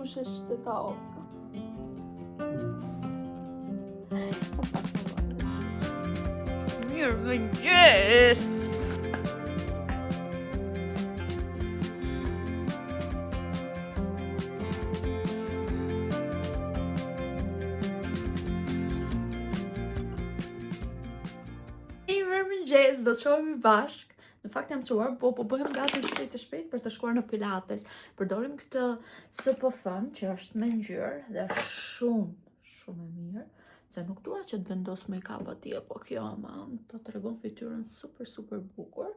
Kush është teta Olga? Mirëmëngjes! Mirëmëngjes, do të çohemi bashkë. Në fakt jam çuar, po po bëhem gati shpejt e shpejt për të shkuar në Pilates. Përdorim këtë SPF-n që është me ngjyrë dhe është shumë, shumë e mirë. Se nuk dua që të vendos make-up atje, po kjo ama të tregon fytyrën super super bukur.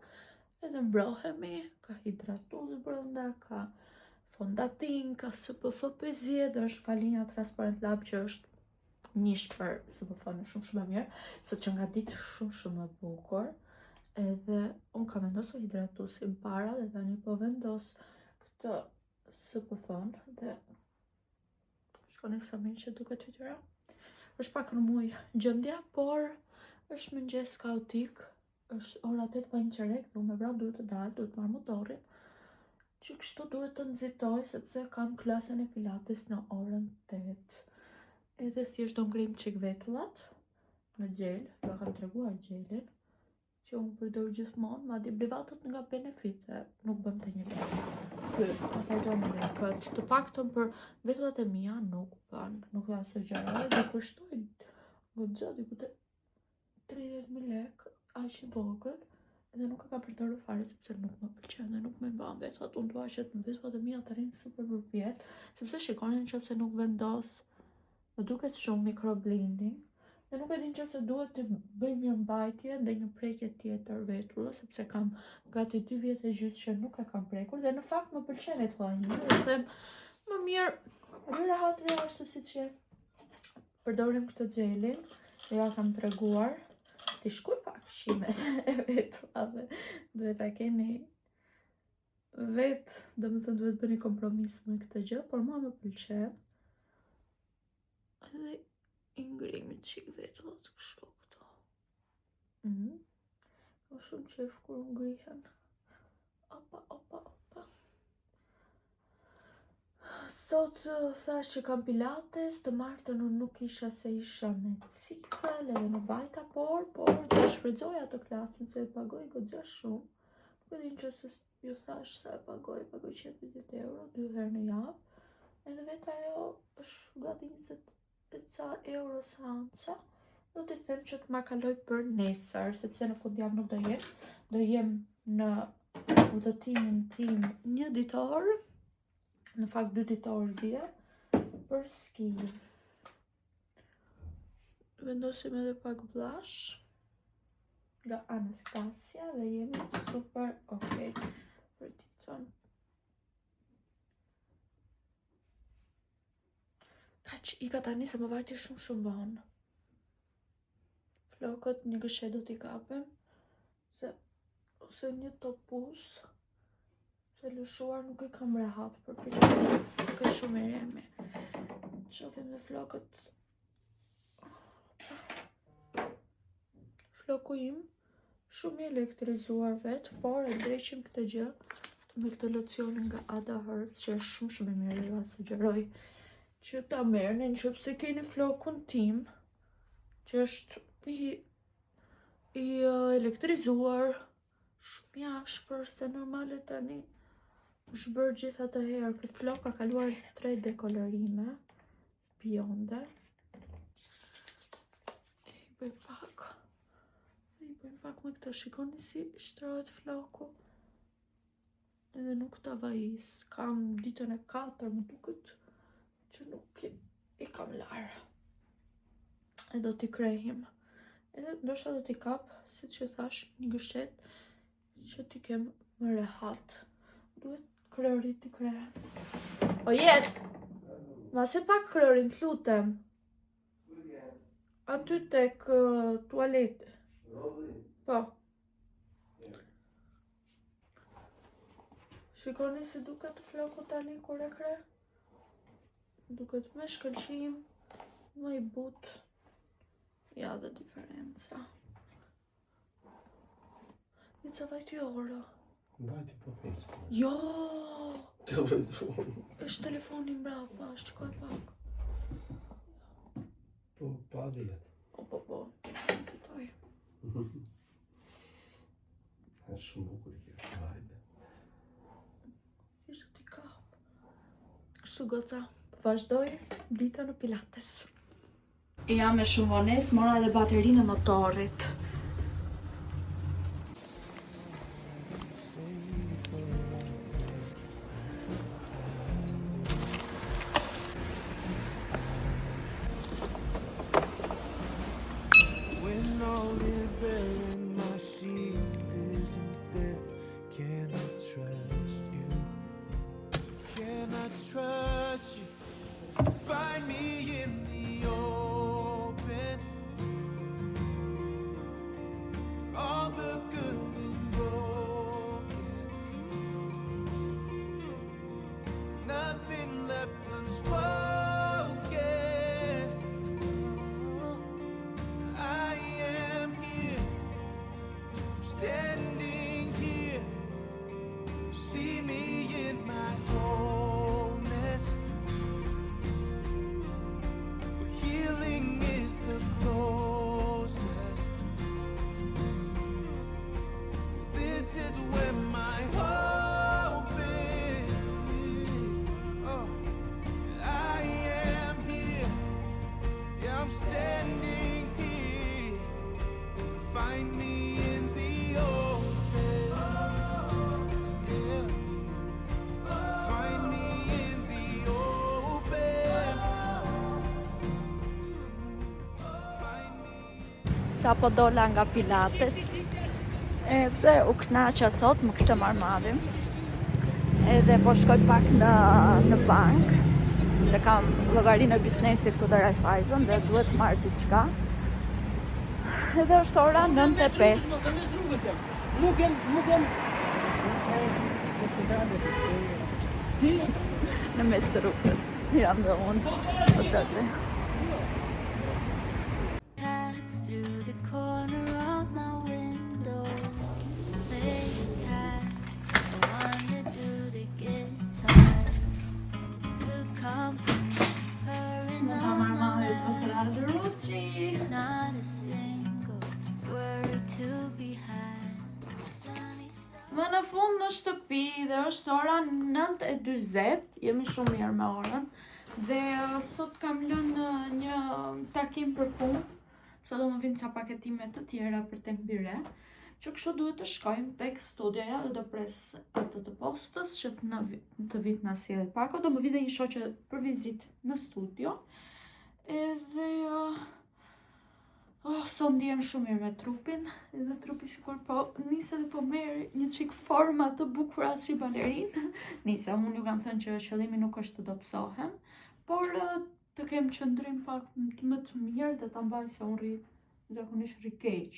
Edhe mbrohemi, ka hidratues brenda, ka fondatin, ka SPF 50 dhe është ka linja Transparent Lab që është njësh për SPF-në shumë shumë e mirë, sot që nga ditë shumë shumë e bukur. Edhe unë kam vendosur hidratuesin para dhe tani po vendos këtë SPF-n dhe shikoni sa mirë që duket fytyra. Është pak rrëmujë gjendja, por është mëngjes kaotik, është ora 8 pa një çerek dhe unë me vrap duhet të dal, duhet të marr motorin. Që kështu duhet të nxitoj sepse kam klasën e Pilates në orën 8. Edhe thjesht do ngrim çik vetullat në xhel, jua kam treguar xhelin që unë përdor gjithmonë, madje bleva atë nga Benefit, e nuk bën të një lek. Ky, asaj gjë në lekët, të paktën për vetullat e mia nuk bën, nuk jua sugjeroj dhe kushtoi goxha diku te 30.000 lek, aq i vogël, edhe nuk e kam përdorur fare sepse nuk më pëlqen dhe nuk më mban vetullat. Unë dua që vetullat e mia të rrinë super përpjetë, sepse shikoni nëse nuk vendos, më duket shumë microblading. Dhe nuk e di nëse duhet të bëj mirëmbajtje dhe një prekje tjetër vetullës, sepse kam gati 2 vjet e gjysmë që nuk e kam prekur dhe në fakt më pëlqen vetulla ime dhe them më mirë rri rehat rri ashtu siç je. Përdorim këtë xhelin, jua kam treguar. Ti shkuj pak qimet e vetullave. Duhet ta keni vetë, domethënë duhet bëni kompromis me këtë gjë, por mua më pëlqen. Edhe i ngrimi çik vetullat kështu këto. Mm. Kam shumë qef kur ngrihen. Opa, opa, opa. Sot thash që kam pilates, të martën unë nuk isha se isha me cikël edhe nuk vajta, por, por, do shfrytëzoj atë klasën se e pagoj goxha shumë. Nuk e di nëse ju thash sa e pagoj, pagoj 150 euro, dy herë në javë. Edhe vetë ajo është gati 20 e ca euro seanca. Do t'i them që të ma kaloj për nesër, sepse në fundjavë nuk do jem. Do jem në udhëtimin tim një ditor, në fakt dy ditor dje, për ski. Vendosim edhe pak blush nga Anastasia dhe jemi super ok për ditën. Kaq ika tani se më vajti shumë shumë vonë. Flokët një gëshe do t'i kapim, se ose një topuz, se lëshuar nuk e kam rehat për pilates, nuk e shumë e remi. Shofim dhe flokët. Floku im, shumë i elektrizuar vetë, por e ndreqim këtë gjë me këtë locionin nga Ada Herbs, që është shumë shumë i mirë, jua sugjeroj që ta merrni në qoftë se keni flokun tim, që është i, i elektrizuar, shumë i ashpër, se normale tani është bërë gjithë atë herë, këtë flok ka kaluar 3 dekolorime, bjonde. I bëjmë pak. I bëjmë pak me këtë. Shikoni si shtrohet floku. Edhe nuk ta vajis. Kam ditën e 4, më duket që nuk i, i kam larë. E do t'i krehim. Edhe ndoshta do t'i kap, siç ju thash, një gëshet që t'i kem më rehat. Duhet krehrit t'i kreh. O jet! Ma se pak krehrin, të lutem. Aty tek uh, tualeti. Rozi? Po. Shikoni si duket floku tani kur e kreh. Duket me shkëlqim, më i butë. Ja dhe diferenca. Një ca vajti ora. Mbajti po pesë. Po. Jo! Të vëllë. Është telefoni mbrapa, shikoj pak. Po, pa dhjetë. Po, po, po. Citoj. Është shumë bukur kjo. Hajde. Ishte ti kap. Kështu goca, vazhdoj ditën në Pilates. Jam me shumë vonesë, mora edhe baterinë e motorit. When all is bare and my shield isn't there, can I trust you? Can I trust you? Find me in the open. All the good and broken. Nothing left unspoken. I am here, standing here. See me in my wholeness. Healing is the closest. 'Cause this is where my hope is. Oh, I am here. Yeah, I'm standing here. Find me in the open. Yeah. Find me in the open. Find me. Sa po dola nga Pilates, edhe u knaqa sot, më kishte marrë malli. Edhe po shkoj pak në, në bank, se kam llogarinë e biznesit këtu te Raiffeisen dhe duhet marrë diçka. Edhe është ora 9:05. Nuk jem, nuk jem. Në mes të rrugës. Jam dhe unë. Po qaqa. Cats through the corner of my window. Big cat, the one that do the guitar. To company, purring Më ka on marrë my malli po lap. thërras Ruqi. Not a single worry to be had. Sunny side. Më në fund në shtëpi dhe është ora 9:40, jemi shumë mirë me orën. Dhe sot kam lënë një takim për punë. Sot do më vinë ca paketime të tjera për tek bire. Që kështu duhet të shkojmë tek studioja dhe do pres atë të postës që të, në, të vit na sjellë pako. Do më vi dhe një shoqe për vizitë në studio. Edhe oh, sot ndihem shumë mirë me trupin, edhe trupi sikur po nis edhe po merr një çik forma të bukura si balerin. Nisa, unë ju kam thënë që qëllimi nuk është të dobësohem, por të kem qëndrim pak më të mirë dhe ta mbaj se unë rri zakonisht rri keq.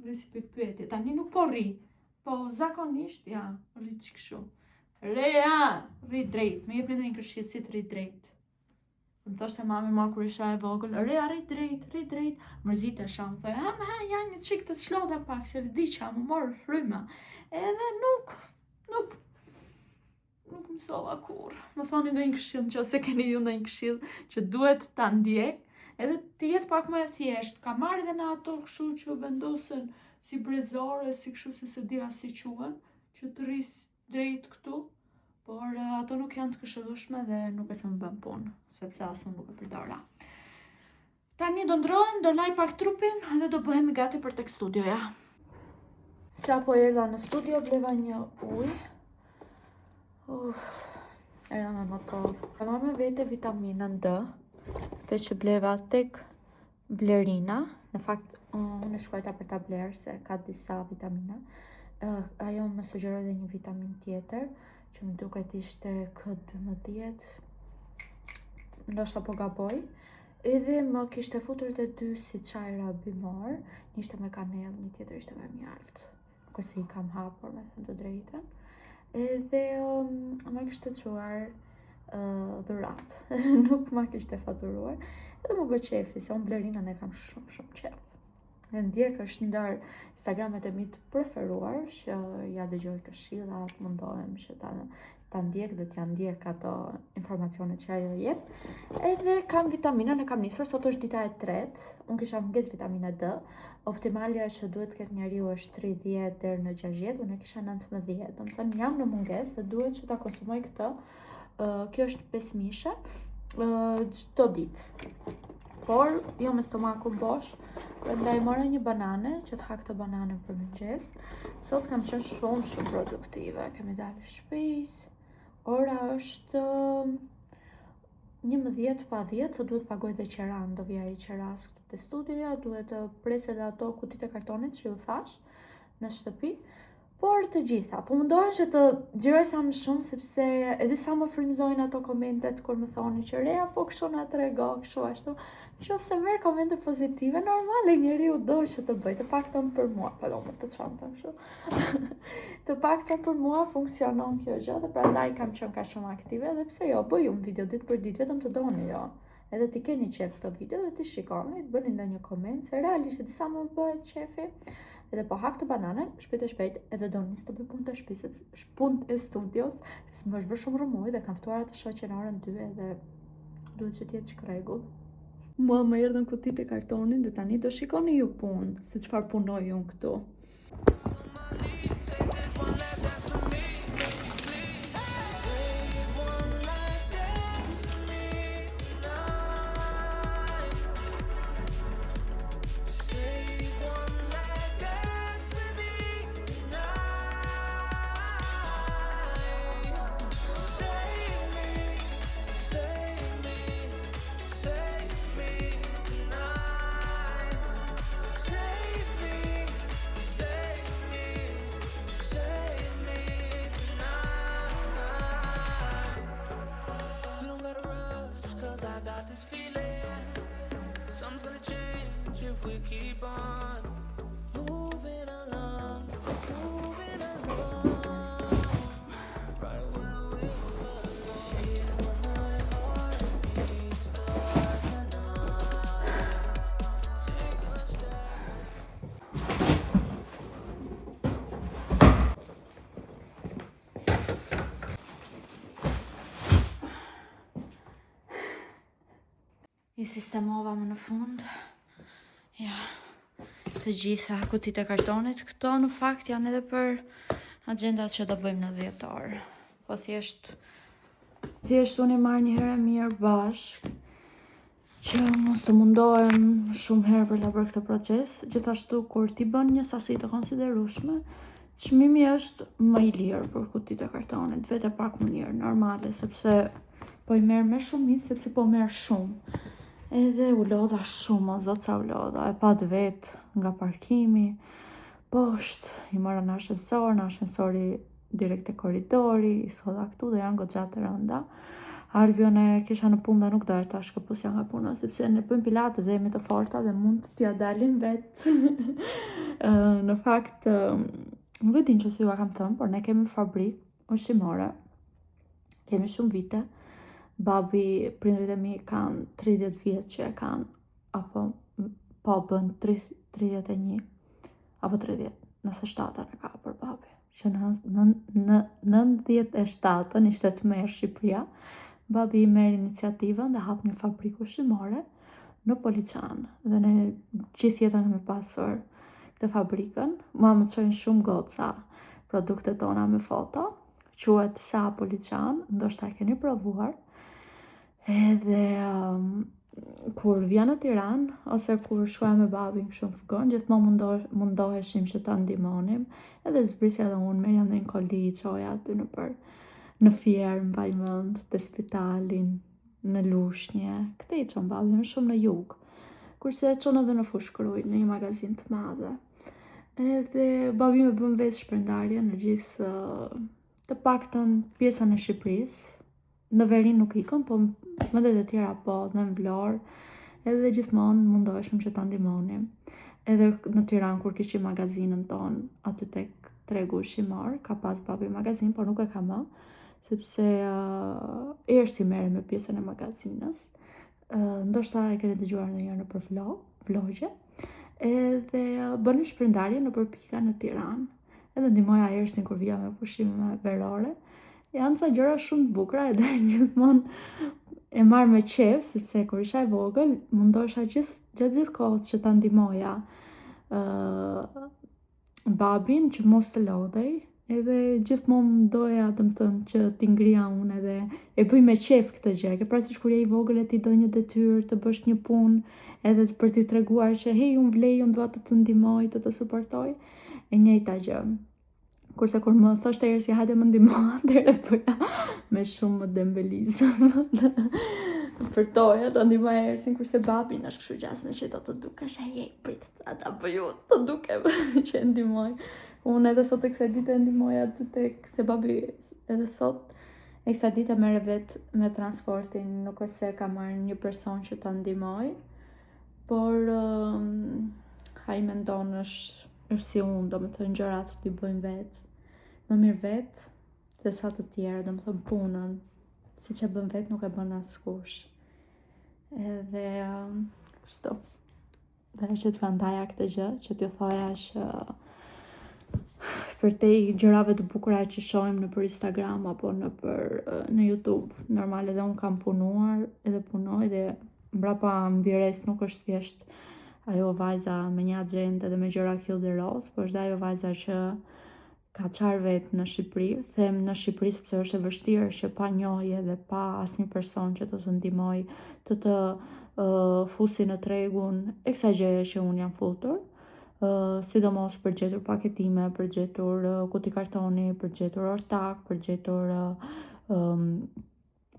Rri si pikpyetje. Tani nuk po rri, po zakonisht ja, rri çik kështu. Rea, rri drejt. Më jepni ndonjë këshillë si të rri drejt. Më thoshte mami mua kur isha e vogël, Rea, rri drejt, rri drejt. Mërzitesha, më thoja, ha, ha, ja një çik të shlodhem pak, se vdiqa, më morë fryma. Edhe nuk, nuk, nuk mësova kurrë. Më thoni ndonjë këshill nëse keni ju ndonjë këshill që duhet ta ndjek, edhe të jetë pak më e thjeshtë. Ka marrë edhe në ato kështu që vendosen si brezore, si kështu se se di as si quhen, që të rris drejt këtu, por ato nuk janë të këshillueshme dhe nuk e se më bën punë, sepse as unë nuk e përdora. Tani do ndrohem, do laj pak trupin dhe do bëhemi gati për tek studioja. Sa po erdha në studio, bleva një ujë. Uf, erdha me motor. Kam marrë me vete vitaminën D, këtë që bleva tek Blerina. Në fakt, unë e shkruajta për ta blerë se ka disa vitamina. Ajo më sugjeroi edhe një vitamin tjetër, që më duket ishte K12. Ndoshta po gaboj. Edhe më kishte futur dhe dy si çajra bimor, një ishte me kanellë, një tjetër ishte me mjaltë. Nuk është se i kam hapur, me thënë të drejtën. Edhe më kishte çuar dhuratë. Nuk ma kishte faturuar. Edhe më bë qefi, se unë Blerinën e kam shumë, shumë qef. E ndjek është ndër Instagramet e mi të preferuar që ja dëgjoj këshillat, mundohem që ta ta ndjek dhe t'ja ndjek ato informacionet që ajo jep. Edhe kam vitaminën, e kam nisur, sot është dita e tretë, unë kisha mungesë vitamine D, optimalja që duhet të ketë njeriu është 30 deri në 60, unë e kisha 19, domethënë jam në mungesë dhe duhet që ta konsumoj këtë. Kjo është 5 mishe, çdo ditë. Por jo me stomakun bosh, prandaj mora një banane që të ha këtë bananen për mëngjes. Sot kam qenë shumë shumë produktive, kemi dalë shpejt. Ora është 11 pa 10, se duhet pagoj dhe qeran, do vija i qeras këtu te studioja, duhet të pres edhe ato kutitë e kartonit që ju thash në shtëpi. Por të gjitha, po mundohem që të xhiroj sa më shumë, sepse edhe sa më frymëzojnë ato komentet kur më thoni që Rea, po kështu na trego, kështu ashtu. Në qoftë se merr komente pozitive, normale njeriu do që të bëjë, të paktën për mua, pa do më të çantën kështu. të paktën për mua funksionon kjo gjë dhe prandaj kam qenë kaq shumë aktive dhe pse jo, bëj unë video ditë për ditë, vetëm të doni jo. Edhe ti keni qef këto video dhe ti shikoni, të bëni ndonjë koment, se realisht e di sa më bëhet qefi. Edhe po ha këtë bananen, shpejt e shpejt, edhe do nis të bëj punë të shtëpisë, punë e studios, se më është bërë shumë rrëmujë dhe kam ftuar atë shoqe në orën 2 edhe duhet që të jetë çik rregull. Mua më erdhën kutitë e kartonit dhe tani do shikoni ju punë, se çfarë punoj unë këtu. I sistemova më në fund. Ja, të gjitha kutitë e kartonit. Këto në fakt janë edhe për agjendat që do bëjmë në dhjetor. Po thjesht thjesht unë i marr një herë e mirë bashk që mos të mundohem shumë herë për ta bërë këtë proces. Gjithashtu kur ti bën një sasi të konsiderueshme, çmimi është më i lirë për kutitë e kartonit, vete pak më lirë, normale, sepse po i merr me shumicë, sepse po merr shumë. Edhe u lodha shumë, o zot sa u lodha, e patë vetë nga parkimi, poshtë, i mora në ashensor, në ashensori direkt te korridori, i solla këtu dhe janë goxha të rënda. Alvion e kisha në punë dhe nuk doja ta shkëpusja nga puna, sepse ne bëjmë pilates dhe jemi të forta dhe mund t'ia dalim vetë. në fakt, nuk e di nëse jua kam thënë, por ne kemi fabrikë ushqimore. Kemi shumë vite. Babi, prindërit e mi kanë 30 vjet që e kanë, apo po bën 31 apo 30, nëse 7 e ka për babi. Që në, në, në 97-ën ishte tmerr Shqipëria, babi i merr iniciativën dhe hap një fabrikë ushqimore në Poliçan. Dhe ne gjithë jetën kemi pasur këtë fabrikën. Mua më çojnë shumë goca produktet tona me foto. Quhet Sa Poliçan, ndoshta e keni provuar. Edhe um, kur vija në Tiranë ose kur shkoja me babin kështu në furgon, gjithmonë mundo, mundoheshim që ta ndihmonim. Edhe zbrisja edhe unë, merrja ndonjë koli, çoja aty nëpër në Fier, mbaj mend, te spitalin, në Lushnje. Këte i çon babi, më shumë në jug. Kurse e çon edhe në Fushë-Krujë, në një magazinë të madhe. Edhe babi më bën vetë shpërndarje në gjithë të paktën pjesën e Shqipërisë. Në veri nuk ikën, po vendet e tjera po, dhe në Vlorë, edhe gjithmonë mundoheshim që ta ndihmonim. Edhe në Tiranë kur kishim magazinën tonë aty tek tregu ushqimor, ka pas babi magazinë, por nuk e ka më, sepse uh, Ersi merret me pjesën e magazinës. Uh, ndoshta e keni dëgjuar ndonjëherë nëpër vlog, vlogje. Edhe bënim shpërndarje nëpër pika në Tiranë. Edhe ndihmoja Ersin kur vija me pushime verore. Janë ca gjëra shumë të bukura edhe gjithmonë e marr me qejf sepse kur isha e vogël mundohesha gjithë gjatë gjithë kohës që ta ndihmoja ë babin që mos të lodhej, edhe gjithmonë doja domethënë që t'i ngrija unë edhe e bëj me qejf këtë gjë. Ke parasysh kur je i vogël e ti do një detyrë, të bësh një punë, edhe për t'i treguar që hej, unë vlej, unë dua të të ndihmoj, të të suportoj, e njëjta gjë. Kurse kur më thoshte Ersi hajde më ndihmo, atëherë e bëja me shumë dembelizëm. Përtoja ta ndihmoj Ersin, kurse babin është kështu gjasme që do të dukesh e jej, prit, a ta bëj unë, të dukem që e ndihmoj. Unë edhe sot e kësaj dite e ndihmoj aty tek se babi edhe sot e kësaj dite merret vetë me transportin, nuk është se ka marrë një person që ta ndihmoj, por um, ai mendon është është si unë, domethënë gjërat t'i bëjmë vetë, më mirë vetë, se sa të tjerë, domethënë punën, siç e bën vetë nuk e bën askush. Edhe, um, kështu. Dhe që t'jua ndaja këtë gjë, që t'ju thoja që përtej gjërave të bukura që shohim nëpër Instagram apo nëpër në YouTube, normal edhe unë kam punuar, edhe punoj dhe mbrapa mbires nuk është thjesht ajo vajza me një axhendë edhe me gjëra cute dhe roz, por është dhe ajo vajza që ka çarë vetë në Shqipëri, them në Shqipëri sepse është e vështirë që pa njohje dhe pa asnjë person që të të ndihmoj, të të uh, fusi në tregun e kësaj gjëje që unë jam futur, uh, sidomos për gjetur paketime, për gjetur uh, kuti kartoni, për gjetur ortak, për gjetur uh, um,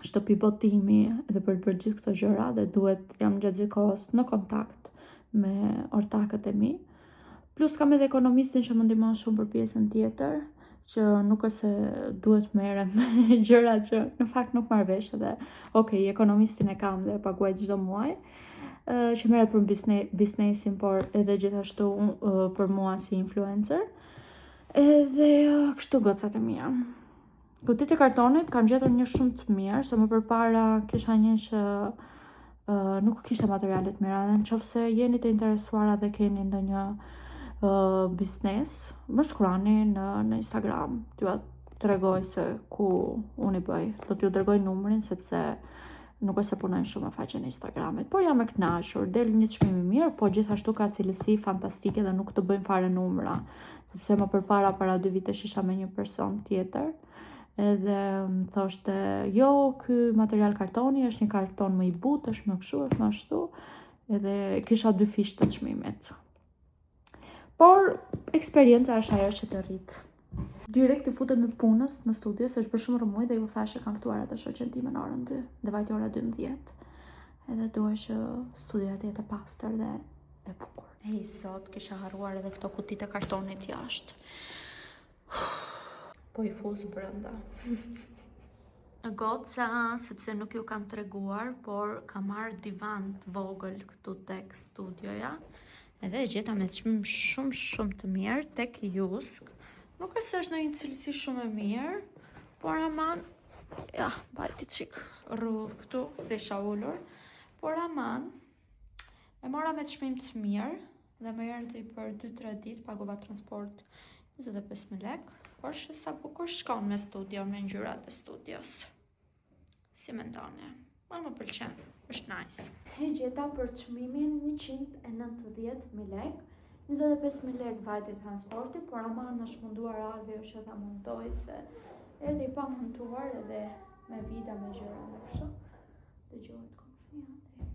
shtëpi botimi dhe për të bërë gjithë këto gjëra dhe duhet jam gjatë gjithë kohës në kontakt me ortakët e mi. Plus kam edhe ekonomistin që më ndihmon shumë për pjesën tjetër, që nuk është se duhet merrem me gjëra që në fakt nuk marr vesh edhe ok, ekonomistin e kam dhe e paguaj çdo muaj, që merret për biznesin, por edhe gjithashtu për mua si influencer. Edhe kështu gocat e mia. Kutitë e kartonit kam gjetur një shumë të mirë, se më përpara kisha një që uh, nuk kishte materiale të mira, dhe në qoftë se jeni të interesuara dhe keni ndonjë uh, biznes, më shkruani në, në Instagram, t'jua tregoj se ku unë i bëj. Do t'ju dërgoj numrin sepse nuk është se punojnë shumë me faqen e Instagramit, por jam e kënaqur, del një çmim i mirë, po gjithashtu ka cilësi fantastike dhe nuk të bëjnë fare numra, sepse më përpara para dy vitesh isha me një person tjetër, edhe më thoshte, jo, ky material kartoni është një karton më i butë, është më kështu, është më ashtu, edhe kisha dyfish të çmimit. Por eksperienca është ajo që të rrit. Direkt i futemi punës në studio, se është bërë shumë rrëmujë dhe ju thashë që kam ftuar atë shoqen time në orën 2 dhe vajti ora 12. Edhe duhet që studioja të jetë e pastër dhe e bukur. Ej, sot kisha harruar edhe këto kutitë e kartonit jashtë. Po i fus brenda. Goca, sepse nuk ju kam treguar, por kam marrë divan të vogël këtu tek studioja. Edhe e gjeta me çmim shumë shumë të mirë tek Jysk. Nuk është se është në një cilësi shumë e mirë, por aman, ja, vajti çik rrudh këtu, se isha ulur, por aman, e mora me çmim të mirë, dhe më erdhi për 2-3 ditë, pagova transport 25.000 lek, por që sa bukur shkon me studio, me ngjyrat e studios. Si mendoni? Mua më pëlqen, është nice. E gjeta për çmimin 190.000 lek, 25.000 lek vajti transporti, por aman është munduar Albi që ta montoj se erdhi i pa montuar edhe me vida me gjëra me kështu. Dëgjohet komshia.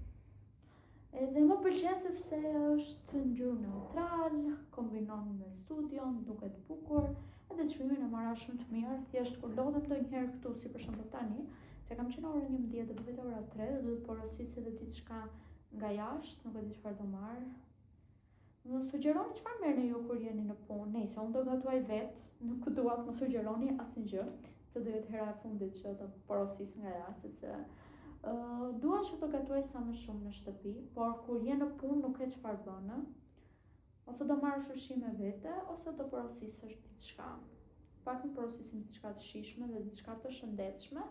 Edhe më pëlqen sepse është ngjyrë neutral, kombinon me studion, duket bukur, edhe çmimin e mora shumë të mirë, thjesht kur lodhem ndonjëherë këtu, si për shembull tani, se kam qenë ora 11 dhe bëhet ora 3 dhe duhet porosis edhe diçka nga jashtë, nuk e di çfarë do marr. Më sugjeroni çfarë merrni ju kur jeni në punë. Nejse, unë do gatuaj vetë, nuk dua të më sugjeroni asnjë gjë. Këtë do jetë hera e fundit që do porosis nga jashtë, sepse uh, dua që të gatuaj sa më shumë në shtëpi, por kur je në punë nuk ke çfarë bën. Ose do marrësh ushqim me vete, ose do porosisësh diçka. Pak më porosisim diçka të shijshme dhe diçka të shëndetshme.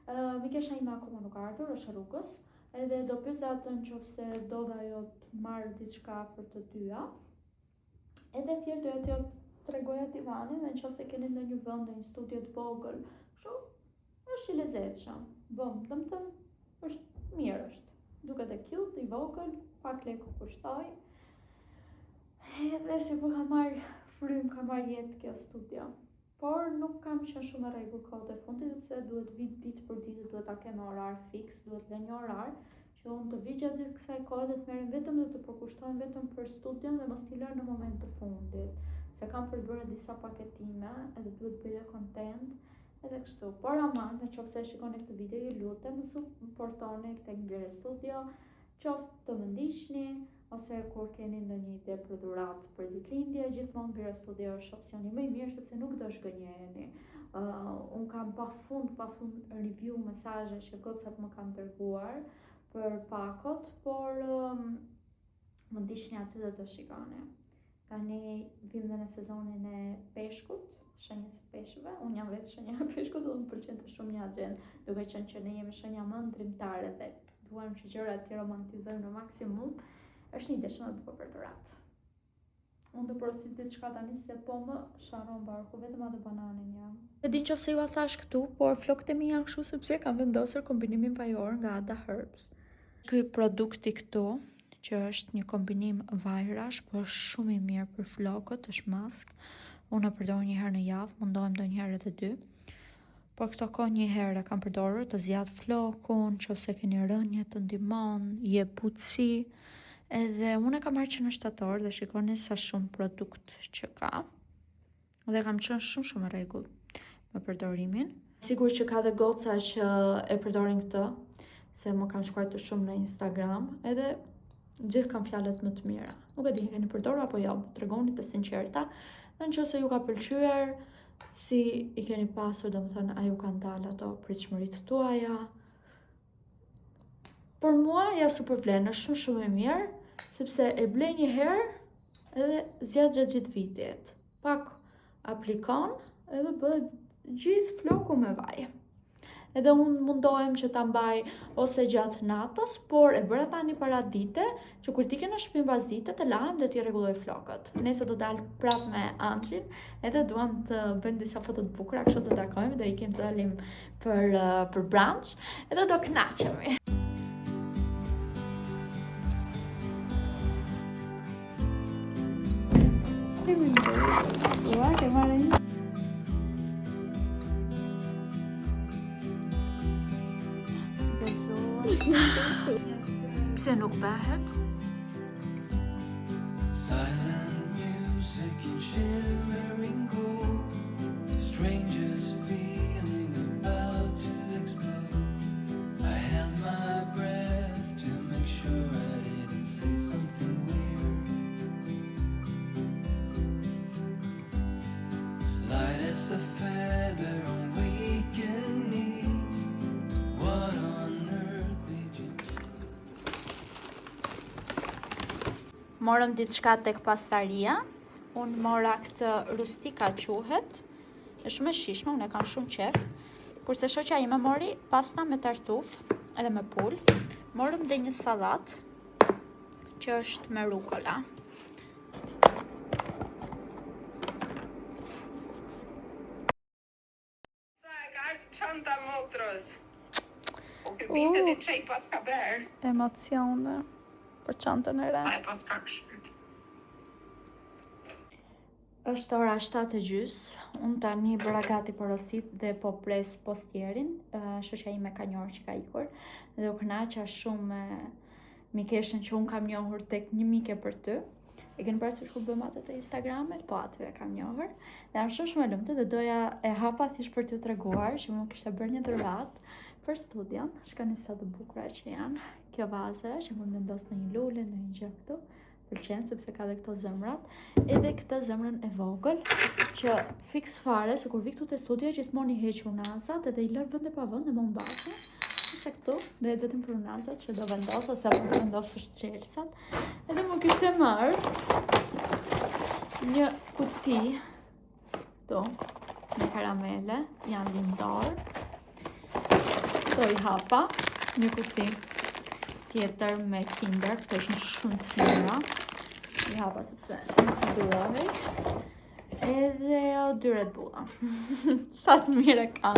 Uh, mikesha ime akoma nuk ka ardhur, është rrugës. Edhe do pyes atë në qoftë se do dhe ajo të marrë diçka për të dyja. Edhe thjesht doja t'ju tregoja divanin dhe në qoftë se keni ndonjë vend, ndonjë studio të vogël, kështu është i lezetshëm. Bëm, domethënë është mirë është. Duket e cute, i vogël, pak lekë kushtoi. Edhe si po ka marrë frymë, ka marrë jetë kjo studio. Por nuk kam qenë shumë e rregullt kohët e fundit, sepse duhet vi ditë për ditë, duhet ta kem me orar fiks, duhet lënë një orar që unë të vi gjatë gjithë kësaj kohe dhe të merrem vetëm dhe të përkushtohem vetëm për studion dhe mos t'i lërë në moment të fundit. Se kam për të bërë disa paketime, edhe duhet bëj dhe content, edhe kështu. Por ama, në qoftë se e shikoni këtë video, ju lutem, më suportoni tek Mbire Studio, qoftë të më ndiqni, ose kur keni ndonjë ide për dhuratë për ditëlindje, gjithmonë Mbire Studio është opsioni më i mirë sepse nuk do zhgënjeheni. Unë kam pa fund, pa fund review mesazhe që gocat më kanë dërguar për pakot, por më ndiqni aty dhe do shikoni. Tani vim dhe në sezonin e peshkut, shenjës së peshqve. Unë jam vetë shenja e peshkut dhe më pëlqen të shumë një agjendë, duke qenë që ne jemi shenja më ëndërrimtare dhe duam që gjërat t'i romantizojmë në maksimum. Është një ide shumë e bukur për dhuratë. Unë do porosis diçka tani se po më sharron barku, vetëm atë bananin jam. E di nëse ju a thash këtu, por flokët e mi janë kështu sepse kam vendosur kombinimin vajor nga Ada Herbs. Ky produkti këtu, që është një kombinim vajrash, po është shumë i mirë për flokët, është mask. Unë e përdor një herë në javë, mundohem ndonjëherë edhe dy. Por këto kohë një herë e kam përdorur të zgjat flokun, nëse keni rënje të ndihmon, jep butësi. Edhe unë e kam marrë që në shtator dhe shikoni sa shumë produkt që ka. Dhe kam qenë shumë shumë e rregull me përdorimin. Sigur që ka dhe goca që e përdorin këtë, se më kanë shkruar të shumë në Instagram, edhe gjithë kanë fjalët më të mira. Nuk e di, keni përdorur apo jo, tregoni të sinqerta. Dhe nëse ju ka pëlqyer, si i keni pasur, domethënë, a ju kanë dalë ato pritshmëritë tuaja. Për mua ja super vlen, është shumë shumë e mirë, sepse e blej një herë edhe zgjat gjatë gjithë vitit. Pak aplikon edhe bëhet gjithë floku me vaj. Edhe unë mundohem që ta mbaj ose gjatë natës, por e bëra tani para dite, që kur t'ike në shtëpi mbas dite të lahem dhe t'i rregulloj flokët. Nesër do dal prap me Anxhin, edhe duam të bëjmë disa foto të bukura, kështu do takojmë, do ikim të dalim për brunch, edhe do kënaqemi. Ua, ke marrë një? Pse nuk bëhet? Silent music and shimmering gold. Strangest feeling about to explode. I held my breath to make sure I didn't say something weird. Light as a feather on weakened knees. What on earth did you do? Morëm diçka tek pastaria. Unë mora këtë rustika quhet. Është shumë e shijshme, unë e kam shumë qef. Kurse shoqja ime mori pasta me tartuf edhe me pul. Morëm dhe një sallat që është me rukola. Sa e ka ardhur çanta motrës. Po ke vinte ti çaj pas ka bërë. Emocione për çantën e re. Sa e pas ka kështu. Është ora 7 e gjys. Unë tani bëra gati porosit dhe po pres postierin. Shoqja ime ka një orë që ka ikur dhe u kënaqa shumë me mikeshën që unë kam njohur tek një mike për ty. E keni parasysh kur bëmë atë të Instagramit? Po aty e kam njohur. Dhe jam shumë shumë e lumtur dhe doja e hapa thjesht për t'ju treguar që më kishte bërë një dhuratë për studion. Shikoni sa të bukura që janë. Kjo vaze që mund vendos në një lule, në një gjë këtu. Pëlqen sepse ka dhe këto zemrat, edhe këtë zemrën e vogël që fiks fare se kur vi këtu te studio gjithmonë i heq unazat edhe i lër vend e pa vend dhe më mbasin. Kurse këtu do jetë vetëm për unazat që do vendos ose mund të vendosësh çelësat. Edhe më kishte marr një kuti këtu me karamele, janë lindor. Këto i hapa, një kuti. tjetër me Kinder, këto ishin shumë të mira. I hapa sepse nuk durohej. Edhe dy Red Bulla. Sa të mirë e kam.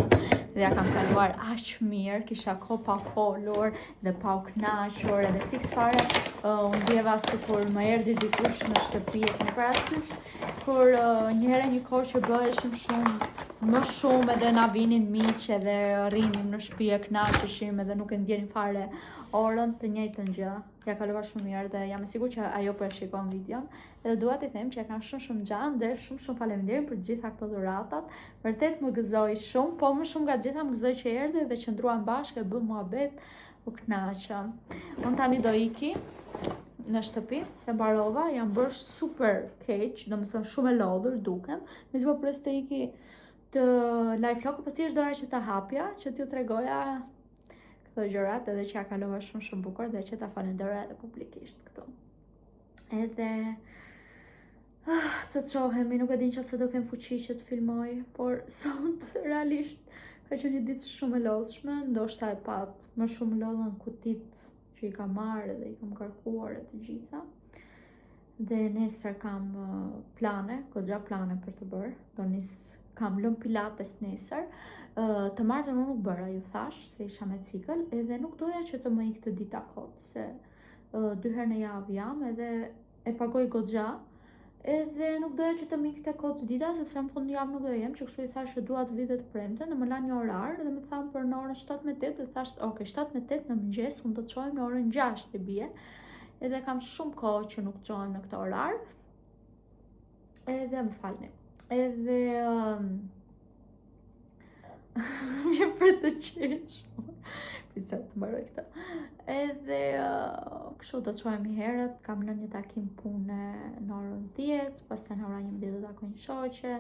Dhe ja kam kaluar aq mirë, kisha kohë pa folur dhe pa u kënaqur edhe fiks fare uh, unë ndjeva sikur më erdhi dikush në shtëpi e keni parasysh kur uh, një herë një kohë që bëheshim shumë më shumë edhe na vinin miq edhe rrinim në shtëpi e kënaqeshim edhe nuk e ndjenim fare orën të njëjtën gjë. Ja kalova shumë mirë dhe jam e sigurt që ajo po e shikon videon. Dhe dua t'i them që e kam shumë shumë xhan dhe shumë shumë faleminderit për të gjitha këto dhuratat. Vërtet më gëzoi shumë, po më shumë nga të gjitha më gëzoi që erdhi dhe qëndruam bashkë e bëm muhabet, u kënaqëm. Unë tani do iki në shtëpi, se mbarova, jam bërë super keq, domethënë shumë e lodhur dukem. Mezi po pres të iki të laj flokët, po thjesht doja që ta hapja, që t'ju tregoja këto gjërat edhe që ja kalova shumë shumë bukur dhe që ta falenderoja edhe publikisht këtu. Edhe ah, të çohemi, nuk e din nëse do kem fuqi që të filmoj, por sot realisht ka qenë një ditë shumë e lodhshme, ndoshta e pat më shumë lodhën kutit që i kam marrë dhe i kam ngarkuar e të gjitha. Dhe nesër kam plane, goxha plane për të bërë. Do nis kam lënë pilates nesër. Të martën unë nuk bëra, ju thash, se isha me cikël, edhe nuk doja që të më ikte dita kot, se dy herë në javë jam edhe e pagoj goxha, edhe nuk doja që të më ikte kot dita, sepse në fund javë nuk do jem, që kështu i thash që dua të vi dhe të premten, dhe më lanë një orar, dhe më thanë për në orën 7 me 8, dhe thash, ok, 7 me 8 në mëngjes, unë do të çohem në orën 6 i bie, edhe kam shumë kohë që nuk çohem në këtë orar, edhe më falni, edhe... Um, Më për të qesh. Pse të mbaroj këtë. Edhe uh, kështu do të çohemi herët, kam lënë një takim pune në orën 10, pastaj në ora 11 do takoj një shoqe,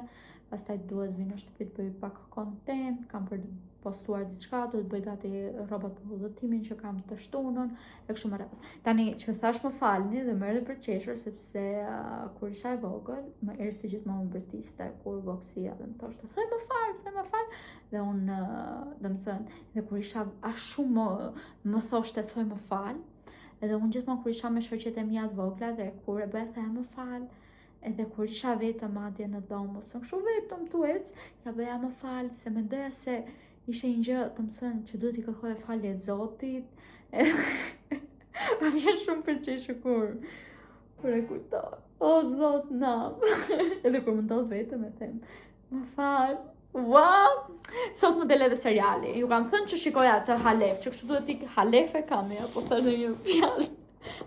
pastaj duhet vi në shtëpi të bëj pak content, kam për të postuar diçka, duhet bëj gati rrobat për udhëtimin që kam të shtunën, e kështu me radhë. Tani që thash më falni dhe më erdhi për qeshur sepse uh, kur isha e vogël, më Ersi gjithmonë më bërtiste kur gogësija dhe më thoshte, "Thuaj më fal, thuaj më fal." Dhe unë, uh, domethënë, dhe kur isha aq shumë më, më thoshte, "Thuaj më fal." Edhe unë gjithmonë kur isha me shoqet e mia të vogla dhe kur e bëja thoja më fal, edhe kur isha vetëm madje në dhomë, ose kështu vetëm tu ec, ja bëja më fal, se mendoja se ishte një gjë, domethënë, që duhet i kërkoje falje Zotit. Më vjen shumë për qeshur kur, kur e kujtoj. O, Zot, nam. Edhe kur më ndodh vetëm e them, më fal. Wow! Sot më del edhe seriali. Ju kam thënë që shikoj atë Halef, që kështu duhet ik Halef e kam, ja, po thënë një fjalë.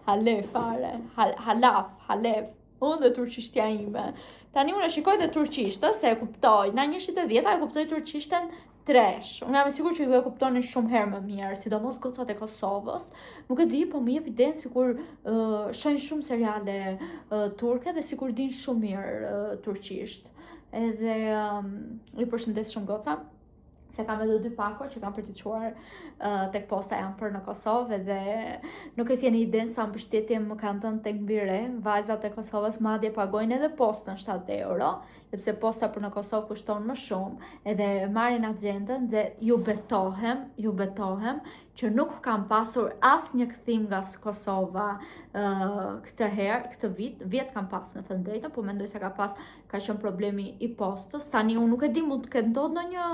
Halef fare, Hal, Halaf, Halef. Unë dhe turqishtja ime. Tani unë e shikoj dhe turqisht, se e kuptoj. Na njëshit e dhjeta e kuptoj turqishten tresh. Unë jam e sigurt që ju e kuptoni shumë herë më mirë, sidomos gocat e Kosovës. Nuk e di, po më jep idenë sikur uh, shohin shumë seriale uh, turke dhe sikur dinë shumë mirë uh, turqisht. Edhe um, ju përshëndes shumë goca se kam edhe dy pako që kam për t'i çuar uh, tek posta janë për në Kosovë dhe nuk e keni idenë sa mbështetje më kanë dhënë tek Mbire, vajzat e Kosovës madje pagojnë edhe postën 7 euro, sepse posta për në Kosovë kushton më shumë, edhe marrin agjendën dhe ju betohem, ju betohem që nuk kam pasur asnjë kthim nga Kosova uh, këtë herë, këtë vit, vjet kam pas me thënë drejtën, po mendoj se ka pas ka qenë problemi i postës. Tani unë nuk e di mund të ketë ndodhur ndonjë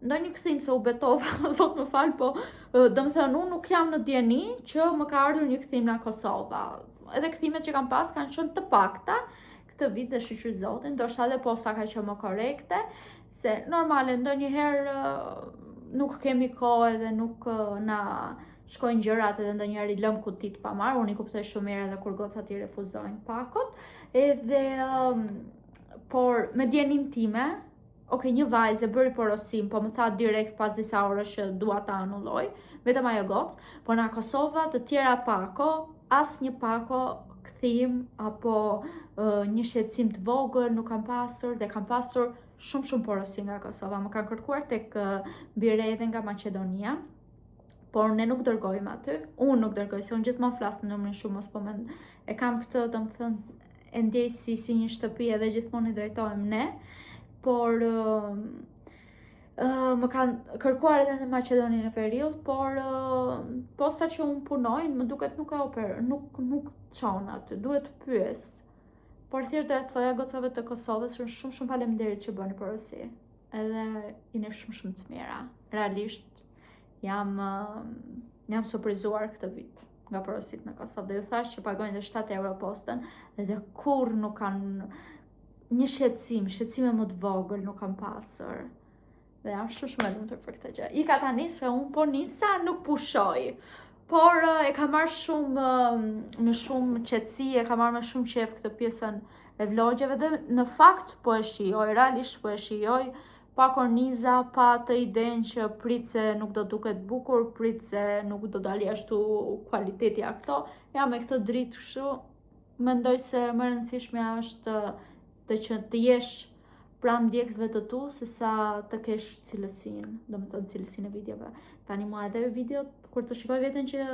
ndonjë kthim se u betova, zot më fal, po domethënë unë nuk jam në dijeni që më ka ardhur një kthim nga Kosova. Edhe kthimet që kam pas kanë qenë të pakta këtë vit dhe shyqyr zotin, ndoshta edhe posta ka qenë më korrekte, se normale ndonjëherë nuk kemi kohë edhe nuk na shkojnë gjërat edhe ndonjëherë i lëm kutit pa marrë, unë i kuptoj shumë mirë edhe kur gocat i refuzojnë pakot, edhe, um, por me dijeninë time, ok, një vajzë e bëri porosin, po më tha direkt pas disa orësh që dua ta anulloj, vetëm ajo gocë, por nga Kosova të tjera pako, asnjë pako kthim apo uh, një shqetësim të vogël nuk kam pasur dhe kam pasur shumë shumë porosi nga Kosova. Më kanë kërkuar tek uh, Mbire edhe nga Maqedonia por ne nuk dërgojmë aty, unë nuk dërgoj, se unë gjithmonë flas në numrin shumë, mos po mend, e kam këtë, domethënë, e ndjej si, si një shtëpi edhe gjithmonë i drejtohem ne, por uh, Më kanë kërkuar edhe në Maqedoninë e Veriut, por posta që unë punoj, më duket nuk e oper, nuk çon aty, duhet të pyes. Por thjesht doja të thoja gocave të Kosovës, shumë shumë shumë faleminderit që bëni porosi. Edhe jeni shumë shumë të mira. Realisht jam jam surprizuar këtë vit nga porosit në Kosovë. Dhe ju thash që pagojnë dhe 7 euro postën dhe kur nuk kanë një shqetësim, shqetësime më të vogël nuk kam pasur. Dhe jam shumë shumë e lumtur për këtë gjë. Ika tani se unë po nisa nuk pushoj. Por e kam marrë shumë me shumë qetësi, e kam marrë me shumë qef këtë pjesën e vlogjeve dhe në fakt po e shijoj, realisht po e shijoj pa korniza, pa të idenë që prit se nuk do duket bukur, prit se nuk do dali ashtu kualiteti a këto. Ja me këtë dritë kështu, mendoj se më e rëndësishmja është të që të jesh pranë ndjekësve të tu se sa të kesh cilësinë, do të thënë cilësinë e videove. Tani mua edhe videot kur të shikoj veten që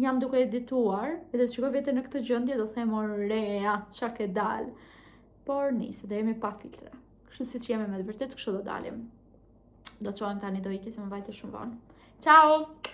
jam duke edituar, edhe të shikoj veten në këtë gjendje, do them ore, qa ke dal. Por nise, do jemi pa filtra. Kështu siç jemi me të vërtet, kështu do dalim. Do çohem tani, do iki se më vajte shumë vonë. Ciao!